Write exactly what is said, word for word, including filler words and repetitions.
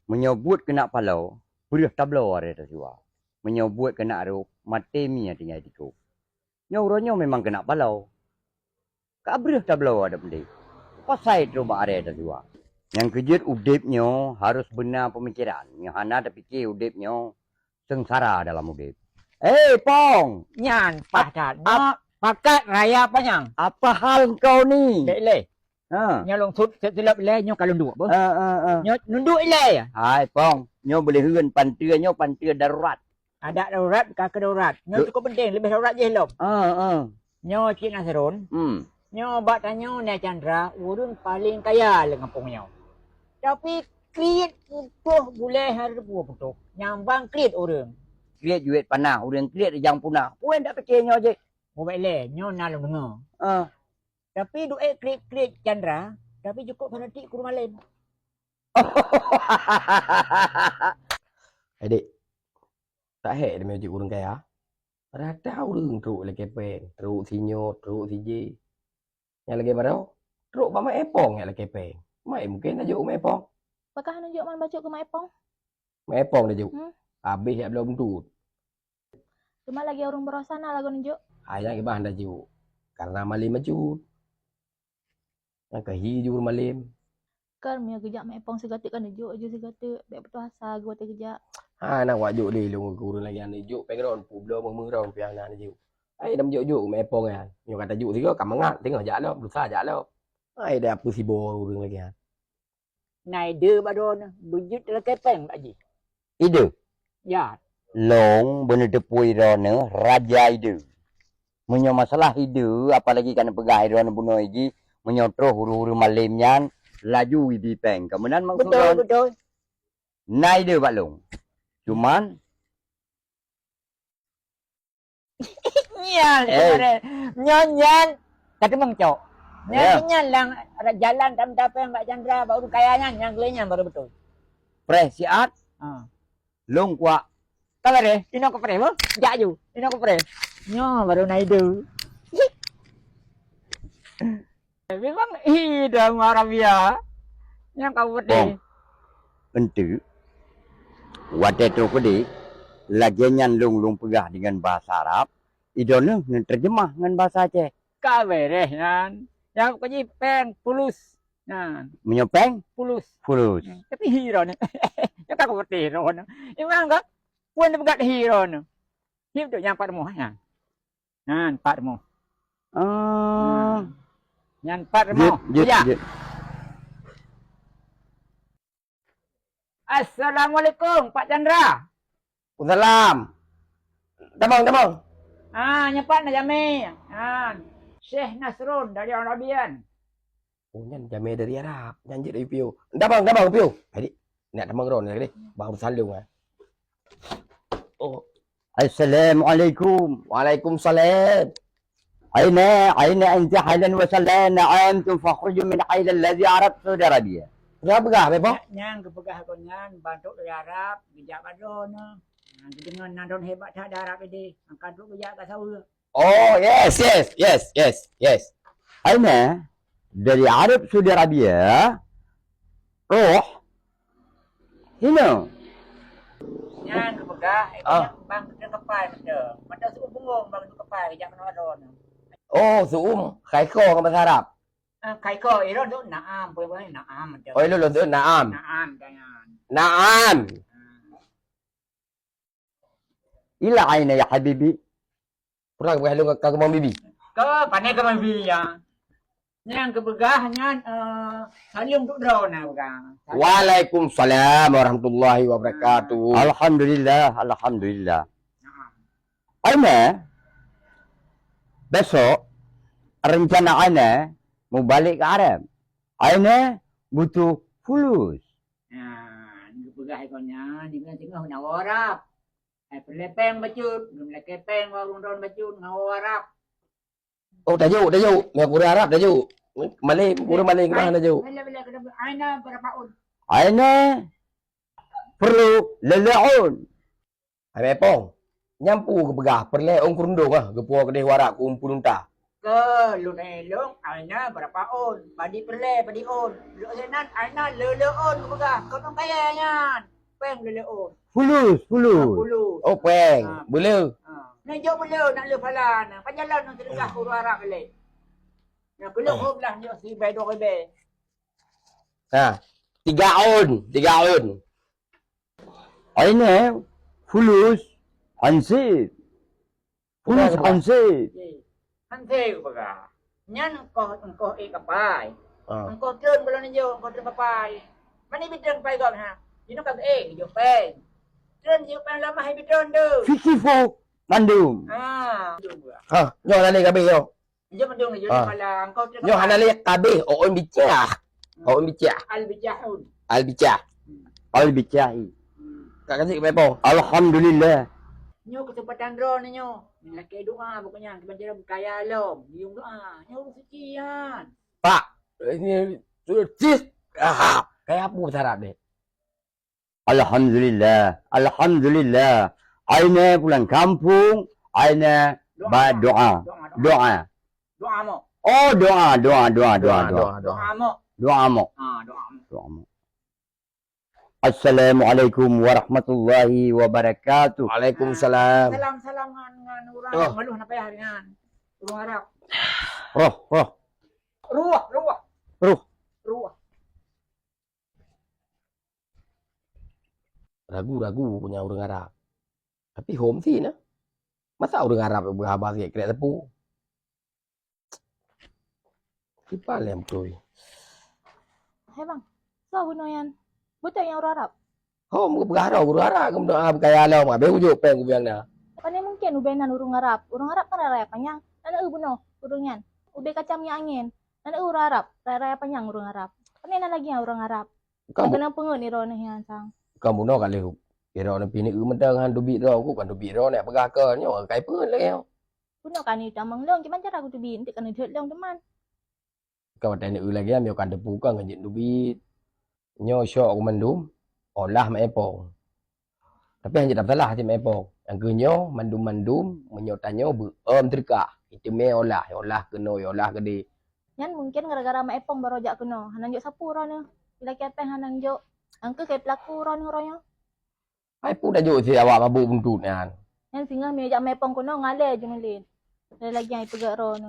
Meunyoe buet keunak paloe, breuh tabloe aré tasiwa. Meunyoe buet keunak rhôb, maté mie tinggai tikôh. Nyoe uroe nyoe memang keunak paloe. Ka breuh tabloe adat meudeh. Pasai trôh bak aré tasiwa. Nyang keujeuet udeb nyoe harôh beuna peumikeran. Nyoe hana tapike udeb nyoe seungsara dalam udeb. Hei, Pong! Nyan paih that. Ap- Nyoe pakat raya panyang. Apa hal engkau ni? Dek lé. Ha. Nyoe lôn sut silop ilée nyoe ka lôn duek beuh. Ha, ha, ha. Nyoe lôn duek ilée. Hai, Pong. Nyoe boleh heun panteue nyoe panteue darurat. Adak darurat ka keu darurat. Nyoe Duek. Cukup penting, leubeh darurat jih lom. Ha, ha. Nyoe Cik Nasrun. Hmm. Nyoe bak tanyoe Nai Chandra, ureuëng paleng kaya lam gampông nyoe. Tapi kriet putôh gulée hareubu putôh. Nyang bang kriet ureuëng. Kriet juet panah, ureuëng kriet rijang punah. Peue dak pike nyoe jih? Mubek lé, nyoe na lôn deungoe. Ah. Tapi duek kriet-kriet Chandra, tapi jukuk fanatik kuru malem. Eh, Dik. Tak hek demi jeuet ureuëng kaya. Rata ureuëng trok lé kepeng, trok sinyoe, trok sijé. Nyang lagée baroe, trok bak Mak Epong nyang lé kepeng. Mai mungken tajok Mak Epong. Pakah neujok man bacut keu Mak Epong? Mak Epong tajok. Hmm. Habéh jak bloe buntut. Cuma lagée ureuëng barosa na lagoe neujok. Hai nyang ibah tajok. Karena malem bacut. Nyang keu hi jur malem. Kan meunyoe geujak Mak Epong sigateuk kan neujok ju sigateuk, bék putôh asa geuwatée geujak. Ha, na wak jok lé lôn keu ureuëng lagée nyan neujok, péng ron, publoe meuh-meuh ron piang na neujok. Ai, dam jok-jok Mak Epong nyan. Nyoe ka tajok sigoe ka mangat, teungoh jak lom, lusa jak lom. Ai, dah peue sibo ureuëng lagée nyan. Na ide bak droeneuh, beujeuet lakée péng bak jih. Ide? Ya. Lôn beuneuteupeu droeneuh raja ide. Meunyoe masalah ide, apalagi ka neupeugah droeneuh bunoe jih, meunyoe troh ureuëng-ureuëng malem nyan, laju ibi péng. Ka meunan maksud droeneuh? Beutôi, beutôi. Na ide bak lôn. Cuman, Nyan, eh, sebenarnya. Nyoe nyan, ka teumang cok. Nyan, ya, nyan lang jalan tam tapeng bak Chandra, bak ureuëng kaya nyan, nyang keu lhée nyan baru beutôi. Preh siat. Ha. Lôn kuak. Ka beureh, inoe keu preh, beuh? Jak ju. Inoe keu preh. Nyoe baru na ide. Memang hi dah Arabia. Nyang ka beudeh. Bong. Enteuk. Watée trok keudeh, lagée nyan lôn lôn peugah deungon bahasa Arab, idoneuh neuteurjeumah ngon bahasa Aceh. Ka beureh nyan. Nyang keuji péng pulus. Nyan. Meunyoe péng? Pulus. Pulus. Hmm. Tapi hi droeneuh. Nyang ka kupeuteh droeneuh. Memang ka pun peugah hi droeneuh. Hi beutôi nyang pat rumoh nyan. Nyan pat rumoh. Ah. Nyan pat rumoh. Jeuet, jeuet, ya. Jeuet. Assalamualaikum, Pak Chandra. Waalaikumsalam. Tamong, tamong. Ah, nyoe pat na jamé. Ah, Syekh Nasrun dari Arabian. Oh, nyan jamé dari Arab. Nyan jeuet dari Pio. Tamong, tamong, Pio. Jadi, nak tamong ron lagi. Bang Salim, eh. Oh. Assalamualaikum. Waalaikumsalam. Aina, aina anta ahlan wa sahlan, na'am, tum fakhruju min hailal ladzi Arab Saudi Arabia. Peugah, peugah, Bebo. Nyang geupeugah gobnyan, bantuk dari Arab, geujak bak droeneuh. Nah, geudeungoe nan droeneuh hebat that di Arab ideh, angkat trok geujak bak saweue. Oh, yes, yes, yes, yes, yes. Aina, dari Arab Saudi Arabia, roh, Hino. Nyan geupeugah, eh, ah, bang keuneuk kapai mantong. Mantong seuuem bungong bang keuneuk kapai, jak keunoe droeneuh. Oh, seuuem, khaiko ngon bahasa Arab. Ah, khaiko, eh, lôn tu na'am, boleh-boleh na'am mantong. Oh, lôn tu na'am. Na'am, jangan. Na'am. Ah. Ila aina ya habibi. Peurang beuh lôn ka keumong bibi. Ka, pane keumong bibi, ya. Nyang geupeugah nyan, eh, saleuem duek droeneuh peugah. Waalaikumsalam warahmatullahi wabarakatuh. Alhamdulillah, alhamdulillah. Nah. Aina, besok rencana Aina mubalek ke Arab. Aina butuh fulus. Nah, geupeugah iko nyan, di teungoh na Arab. Hai peureulée péng bacut, lôn lakée péng bak ureuëng droeneuh bacut ngon Arab. Oh, tajok, tajok. Meunyoe ureuëng Arab tajok. Malem, ureuëng malem keumahan tajok. Bila, bila, bila, aina berapa un? Aina perlu leleun. Hai Mepong. Nyan peue geupeugah, peureulée ôn keurundong ah, geupuwoe keudeh Arab keu umpun unta. Ke lôn éh lôn, aina berapa on? Padi peureulée, padi on. Lôn éh nan, aina le-le on kupeugah. Kon on kaya nyan. Péng le-le on. Fulus, fulus. Ah, fulus. Oh, péng. Ah. Beuleu. Ah. Nah, jok beuleu nak le phala na. Pajalan nang teudeunggah ureueng Arab lé. Nah, keuneuk hom lah nyok si bai dua ribée. Ha, tiga on, tiga on. Aina fulus hansip. Fulus hansip. Hansip peugah. Nyan engkoh, engkoh ék kapai. Ha. Engkoh treun bulan ijo, engkoh treun kapai. Mani bidang pai gop ha. Jinoe ka ék ijo péng. Treun ijo péng lamah ibi treun tu. Fikih fo mandum. Ha. Ha, nyoe lah ni kabeh nyoe. Jom dong, jom Ah. Malam. Kau tu Nyoh hana lé kabeh, oon bicah. Oon bicah. Al-Bicahun. Al-Bicah. Hmm. Al-Bicah. Hmm. Kak kasih ke Bepong. Alhamdulillah. Nyoh kesempatan droe ni nyoh. Lakée doa pokoknya, kebanjiran bukaya lom. Yum doa. Nyoh ureueng suci kan. Pak, ini sudah cis. Ah, kayak apa bahasa Arab deh? Alhamdulillah, alhamdulillah. Aina pulang kampung, aina ba doa. Doa, doa. Doa. Doa mo. Oh, doa, doa, doa, doa, Doa, doa. Doa mo. Doa mo. Ah, doa mo. Doa mo. Assalamualaikum warahmatullahi wabarakatuh. Waalaikumsalam. Salam, salam ngan, ngan urang Oh. Maluh na payah dengan urang Arab. Roh, roh. Ruah, ruah. Roh. Ruah. Ragu-ragu punya ureueng Arab. Tapi hom si na. Masa ureueng Arab beuhaba sikét krek teupeu? Kiban lé beutôi. Hai bang, soe bunoe nyan? Beutôi nyang ureueng Arab? Hom geupeugah droe ureueng Arab, geupeugah bukaya lom, habéh ujok péng kubiang na. Pane mungken ubé nan ureueng Arab. Ureueng Arab kan raya panyang. Nan eu bunoe ureueng nyan. Ubé kacang minyak angén. Nan eu ureueng Arab, raya-raya panyang ureueng Arab. Pane nan lagée ureueng Arab. Bukan bu- Keunong peungeut ni droeneuh nyan sang. Bukan bunoe ka lheueh. Droeneuh pih ni eu mantong han teubiet droe, ku kan teubiet droe nak peugah keu nyoe kai peungeut lagée nyoe. Bunoe ka ni tamong lôn, kiban cara kuteubiet, enteuk ka neudeuet lôn teuma. Ka watée ni eu lagée nyoe kan teupeu ka ngon jeuet teubiet. Nyoe syok keu mandum, olah mak epong. Tapi hana jeuet salah cit mak epong. Nyang keu nyoe mandum-mandum meunyoe tanyoe beuom teureukah, iteumé olah, olah keunoe, olah keudeh. Nyan mungken gara-gara mak epong baroe jak keunoe, hana jok sapeue droeneuh. Ilakée péng hana jok, angkeu keu pelaku droeneuh uroe nyoe. Hai peue tajok si awak mabuk buntut nyan. Nyan singoh meunyoe jak mak epong keunoe ngalée jeuet lé. Lagée nyang ipeugah droeneuh.